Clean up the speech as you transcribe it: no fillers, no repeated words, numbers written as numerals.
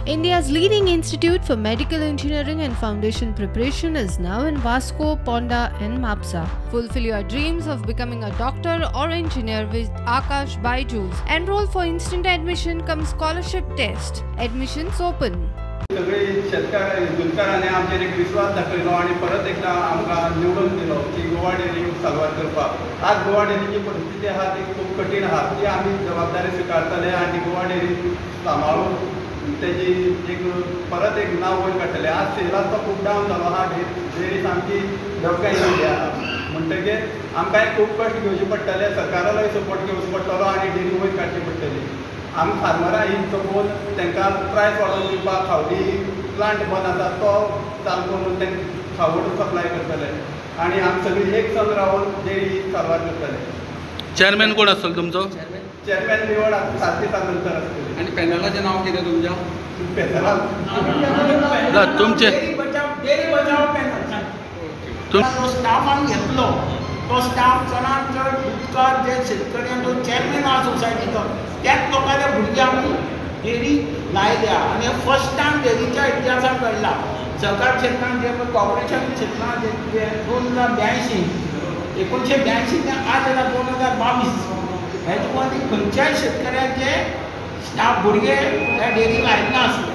India's leading institute for medical engineering and foundation preparation is now in Vasco, Ponda and Mapsa. Fulfill your dreams of becoming a doctor or engineer with Aakash Byju's. Enroll for instant admission cum scholarship test. Admissions open. सगळे शेतकार दुदकारांनी आमचेर एक विश्वास दाखयलो आनी परत एकदां आमकां निवडून दिलो की गोवा डेअरी साल्वार करपाक. आज गोवा डेअरीची परिस्थिती आहा ती खूब कठीण आहा, ती आमी जबाबदारी स्विकारतले आनी गोवा डेअरी सांबाळून तेजी एक परत एक नांव वयर काडटले. आज सेलास तो खूब डावन जालो आहा, डेअरी सामकी धपक्या येयल्ली आहा, म्हणटकीर आमकांय खूब कश्ट घेवचे पडटले, सरकारालोय सपोर्ट घेवचो पडटलो आनी डेअरी वयर काडची पडटली. आमी फार्मरां ही चोवन तांकां प्रायस वाडोवन दिवपाक खावडी प्लांट बंद आसा तो चालू करून तांकां खावड सप्लाय करतले आनी आमी सगळीं एक संग रावन डेअरी साल्वार करतले. चेअरमॅन कोण आसतलो तुमचो? चेअरमॅन निवड 7 दिसां नंतर आसतली. आनी पॅनलाचें नांव कितें तुमच्या? पॅनला ना तुमचे डेअरी बचाव पॅनल. तो स्टाफ आमी घेतलो, तो स्टाफ चडांत चड दुदकार जे शेतकऱ्यांचो चेअरमॅन आहा सोसायटीचो त्याच लोकांच्या भुरग्यांक आमी डेअरी लायल्या आनी फर्स्ट टायम डेअरीच्या इतिहासांत घडला. सहकार क्षेत्रांत जे पळय कॉर्पोरेशन क्षेत्रांत जे 2082 1982 ते आज जाल्यार 2022 हेजे मदीं खंयच्याय शेतकऱ्याचे स्टाफ भुरगे ह्या डेअरीक आयले नासले.